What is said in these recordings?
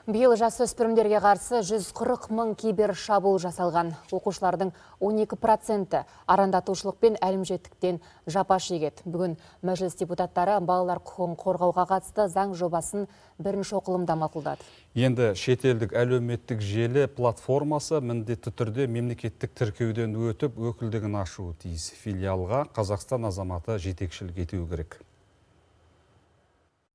Биыл жасөспірімдерге қарсы 140 мың кибер шабуыл жасалған. Оқушылардың 12% арандатушылық пен әлімжеттіктен жапа шегеді. Бүгін Мәжіліс депутаттары балалар құқығын қорғауға қатысты заң жобасын бірінші оқылымда мақұлдады. Енді шетелдік әлеуметтік желі платформасы міндетті түрде мемлекеттік тіркеуден өтіп, өкілдігін ашуы тиіс. Филиалға Қазақстан азаматы жетекшілік етуі керек.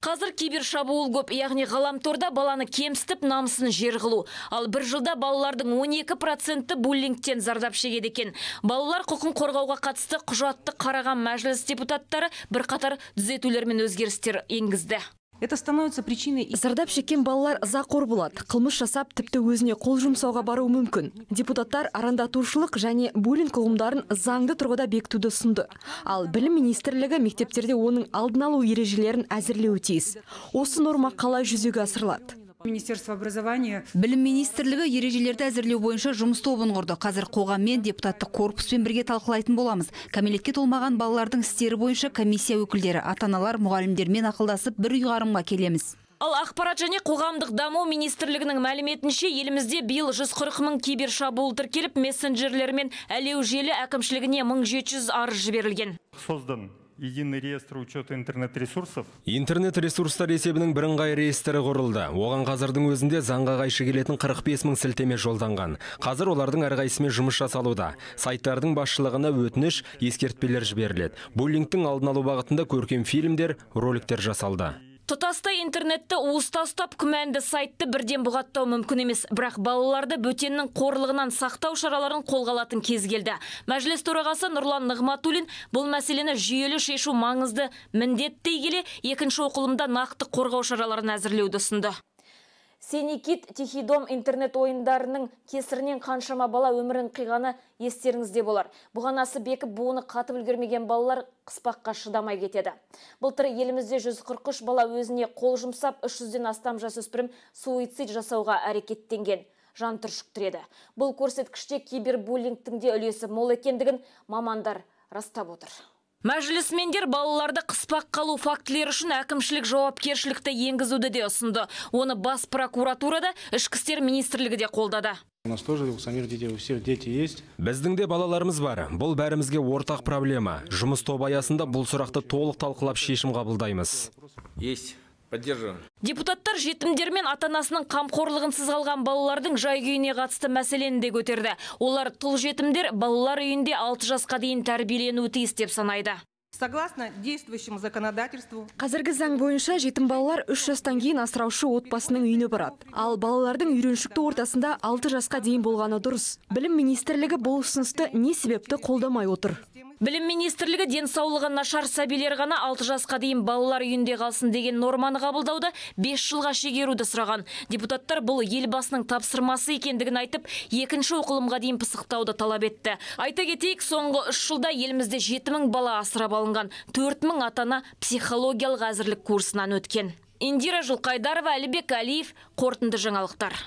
Қазір кибер шабуыл көп, яғни ғаламторда баланы кемсітіп, намысын жер қылу. Ал бір жылда балалардың 12% буллингтен зардап шегеді екен. Балалар құқын қорғауға қатысты құжатты қараған Мәжіліс депутаттары бірқатар түзетулер мен өзгерістер енгізді. Это становится причиной. Зардап шеккен балалар ызақор болады, қылмыс жасап, тіпті өзіне қол жұмсауға баруы мүмкін. Депутаттар арандатушылық және буллинг ұғымдарын заңды тұрғыда бекітуді ұсынды. Ал Білім министрлігі мектептерде оның алдын алу ережелерін әзірлеуі тиіс. Осы норма қалай жүзеге асырылады? Министерство образования. Білім министрлігі ережелерді әзірлеу бойынша жұмыс тобын құрды. Қазір қоғаммен, депутаттық корпуспен бірге талқылайтын боламыз. Кәмелетке толмаған балалардың істері бойынша комиссия өкілдері, ата-аналар, мұғалімдермен ақылдасып, бір ұйғарымға келеміз. Ал Ақпарат және қоғамдық даму министрлігінің мәліметінше, елімізде биыл 140 мың кибер шабуыл тіркеліп, мессенджерлер мен әлеу желі әкімшілігіне 1700 арыз жіберілген. Создан единый реестр учета интернет-ресурсов. Интернет-ресурстар есебінің бірыңғай реестрі құрылды. Оған қазірдің өзінде заңға қайшы келетін 45 мың сілтеме жолданған. Қазір олардың әрқайсысымен жұмыс жасалуда. Сайттардың басшылығына өтініш, ескертпелер жіберіледі. Буллингтің алдын алу бағытында көркем фильмдер, роликтер жасалды. Тұтастай интернетті уыста ұстап, күмәнді сайтты бірден бұғаттау мүмкін емес. Бірақ балаларды бөтеннің қорлығынан сақтау шараларын қолға алатын кез келді. Мәжіліс төрағасы Нұрлан Нығматулин бұл мәселені жүйелі шешу маңызды міндет дей келе, екінші оқылымда нақты қорғау шараларын әзірлеуді ұсынды. Синий кит, Тихий дом интернет ойындарының кесірінен қаншама бала өмірін қиғаны естеріңізде болар. Бұғанасы бекіп, буыны қатып үлгермеген балалар қыспаққа шыдамай кетеді. Былтыр елімізде 143 бала өзіне қол жұмсап, 300-ден астам жасөспірім суицид жасауға әрекеттенген. Жан түршіктіреді. Бұл көрсеткіште кибербуллингтің де үлесі мол екендігін мамандар растап отыр. Мәжілісмендер балаларды қыспаққа алу фактілері үшін әкімшілік жауапкершілікті енгізуді де ұсынды. Оны бас прокуратурада, Ішкі істер министрлігі де қолдады. У нас тоже у самих детей, у всех дети есть. Біздің де балаларымыз бар. Бұл бәрімізге ортақ проблема. Жұмыс тобы аясында бұл сұрақты толық талқылап, шешім қабылдаймыз. Есть. Поддерживаем. Депутаттар жетімдер мен ата-анасының қамқорлығынсыз қалған балалардың жай күйіне қатысты мәселені де көтерді. Олар тұл жетімдер балалар үйінде 6 жасқа дейін тәрбиеленуі тиіс деп санайды. Согласно действующему законодательству. Қазіргі заң бойынша жетім балалар 3 жастан кейін асыраушы отбасының үйіне барады. Ал балалардың үйреншікті ортасында 6 жасқа дейін болғаны дұрыс. Білім министрлігі бұл ұсынысты не себепті қолдамай отыр? Білім министрлігі денсаулығы нашар сәбилер ғана 6 жасқа дейін балалар үйінде қалсын деген норманы қабылдауды 5 жылға шегеруді сұраған. Депутаттар бұл Елбасының тапсырмасы екендігін айтып, екінші оқылымға дейін пысықтауды талап етті. Айта кетейік, соңғы 3 жылда елімізде 7 мың бала асырап алынған, 4 мың ата-ана психологиялық әзірлік курсынан өткен. Индира Жылқайдарова, Әлібек Әлиев, «Қорытынды жаңалықтар».